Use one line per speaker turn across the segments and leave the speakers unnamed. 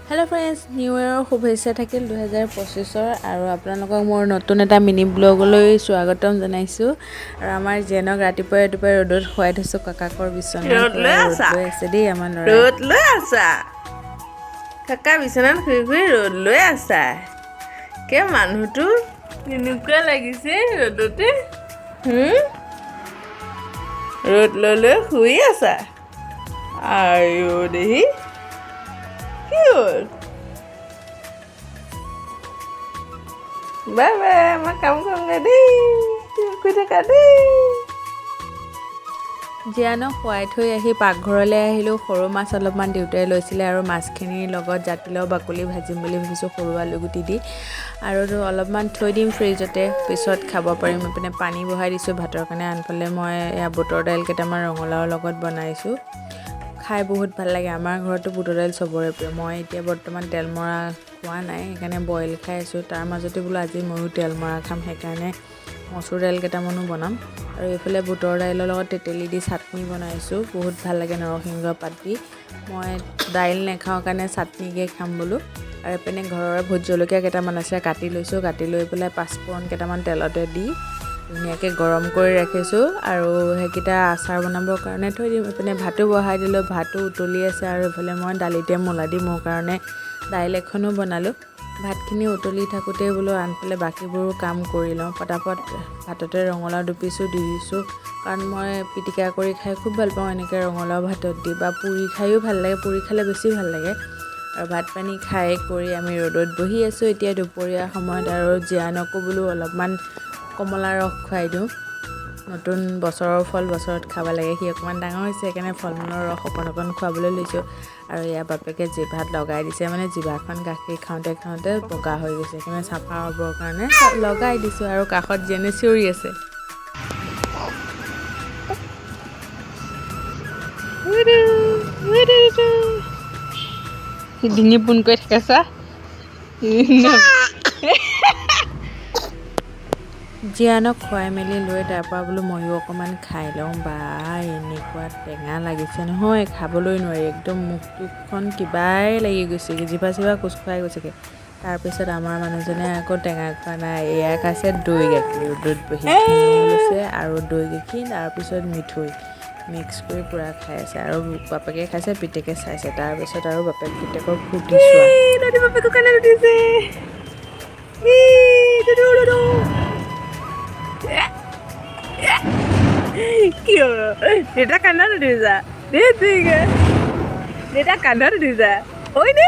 Hello' friends, new ইয়েৰৰ শুভেচ্ছা থাকিল 2025ৰ। আৰু আপোনালোকক মোৰ নতুন এটা মিনি ব্লগলৈ স্বাগতম জনাইছোঁ। আৰু আমাৰ জেনক ৰাতিপুৱাই ৰাতিপুৱাই ৰ'দত শুৱাই থৈছোঁ কাকাকৰ বিচনাত।
ৰ'দ লৈ
ৰ'দ
আছা?
লৈ আছে দেই আমাৰ ল'ৰাই।
ৰ'দ লৈ আছা? কাকা বিচনাত শুই শুই ৰ'দ লৈ আছা? কে মানুহটো কেনেকুৱা লাগিছে ৰ'দতে? ৰ'দ লৈ লৈ শুই আছা? আইঅ দেহি, কি হ'ল? বাই বাই, মই কাম কৰিমগৈ দেই, তুমি শুই থাকা দেই।
জীয়ানক শুৱাই থৈ আহি পাকঘৰলৈ আহিলোঁ। সৰু মাছ অলপমান দেউতাই লৈছিলে আৰু মাছখিনিৰ লগত জাতিলাও বাকলি ভাজিম বুলি ভাবিছোঁ সৰু আলুগুটি দি। আৰু অলপমান থৈ দিম ফ্ৰিজতে, পিছত খাব পাৰিম। এইপিনে পানী বহাই দিছোঁ ভাতৰ কাৰণে। আনফালে মই এয়া বুটৰ দাইল কেইটামান ৰঙালাওৰ লগত বনাইছোঁ। খাই বহুত ভাল লাগে। আমাৰ ঘৰতো বুটৰ দাইল চবৰে প্ৰিয়। মই এতিয়া বৰ্তমান তেল মৰা খোৱা নাই, সেইকাৰণে বইল খাই আছোঁ। তাৰ মাজতে বোলো আজি ময়ো তেল মৰা খাম, সেইকাৰণে মচুৰ দাইল কেইটামানো বনাম। আৰু এইফালে বুটৰ দাইলৰ লগত তেতেলী দি চাটনি বনাইছোঁ, বহুত ভাল লাগে নৰসিংহ পাত দি। মই দাইল নাখাওঁ কাৰণে চাটনিকে খাম বোলো। আৰু এইপিনে ঘৰৰ ভোট জলকীয়া কেইটামান আছে, কাটি লৈছোঁ। কাটি লৈ পেলাই পাঁচফোৰণ কেইটামান তেলতে দি ধুনীয়াকৈ গৰম কৰি ৰাখিছোঁ আৰু সেইকেইটা আচাৰ বনাবৰ কাৰণে থৈ দিম। এইপিনে ভাতো বহাই দিলোঁ, ভাতো উতলি আছে। আৰু এইফালে মই দালিতে মূলা দি মোৰ কাৰণে দাইল এখনো বনালোঁ। ভাতখিনি উতলি থাকোঁতেই বোলো আনফালে বাকীবোৰো কাম কৰি লওঁ। পটাপট ভাততে ৰঙালাও দুপিচো দি দিছোঁ, কাৰণ মই পিটিকা কৰি খাই খুব ভাল পাওঁ এনেকৈ ৰঙালাও ভাতত দি, বা পুৰি খায়ো ভাল লাগে, পুৰি খালে বেছি ভাল লাগে। আৰু ভাত পানী খাই কৰি আমি ৰ'দত বহি আছোঁ এতিয়া দুপৰীয়া সময়ত। আৰু জীয়ানকো বোলো অলপমান কমলা ৰস খুৱাই দিওঁ। নতুন বছৰৰ ফল বছৰত খাব লাগে। সি অকণমান ডাঙৰ হৈছে, সেইকাৰণে ফল মূলৰ ৰস অকণ অকণ খুৱাবলৈ লৈছোঁ। আৰু ইয়াৰ বাপেকে জিভাত লগাই দিছে, মানে জিভাখন গাখীৰ খাওঁতে খাওঁতে বগা হৈ গৈছে, সেইকাৰণে চাফা হ'বৰ কাৰণে লগাই দিছোঁ। আৰু কাষত জীয়ানে চিঞৰি আছে।
সি ডিঙি পোন কৰি থাকে চা।
জীয়ানক খুৱাই মেলি লৈ তাৰপৰা বোলো ময়ো অকণমান খাই লওঁ। বা, এনেকুৱা টেঙা লাগিছে নহয়, খাবলৈ নোৱাৰি একদম। মুখটোখন কিবাই লাগি গৈছেগৈ, জিভা চিভা কোচ খুৱাই গৈছেগৈ। তাৰপিছত আমাৰ মানুহজনে আকৌ টেঙা খোৱা নাই, এয়া খাইছে দৈ গাখীৰ। ৰ'দত বহি ঘিউ লৈছে আৰু দৈ গাখীৰ, তাৰপিছত মিঠৈ মিক্স কৰি পূৰা খাই আছে। আৰু বাপেকে খাইছে, পিতেকে চাইছে। তাৰপিছত আৰু বাপেক পিতেকৰ ফূৰ্তি চোৱা।
দাদী বাপেকো কান্দাত উঠিছে। দুদু দুদু, কি হ'ল? দেউতা কান্দাত উঠিছা? দেই দেউতা কান্দাত উঠিছা? ঐ দে।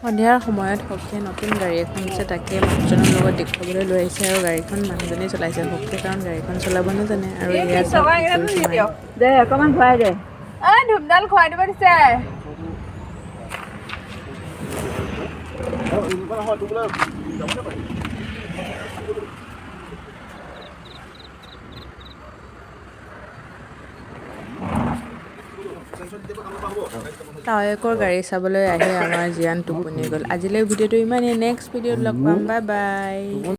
সন্ধিয়াৰ সময়ত সখীয়ে নতুন গাড়ী এখন দিছে, তাকে মানুহজনৰ লগত দেখুৱাবলৈ লৈ আহিছে। আৰু গাড়ীখন মানুহজনেই চলাইছে, সখীয়ে কাৰণ গাড়ীখন চলাব নাজানে। আৰু এয়া চাওক কি কৰিছে মায়ে।
দে, অকণমান খুৱাই দে।
ঐ, ধূপডাল খুৱাই দিব দিছে।
তাৱেকৰ গাড়ী চাবলৈ আহি আমাৰ জীয়ান টোপনি গ'ল। আজিলৈ ভিডিঅ'টো ইমানেই। নেক্সট ভিডিঅ'ত লগ পাম। Bye bye.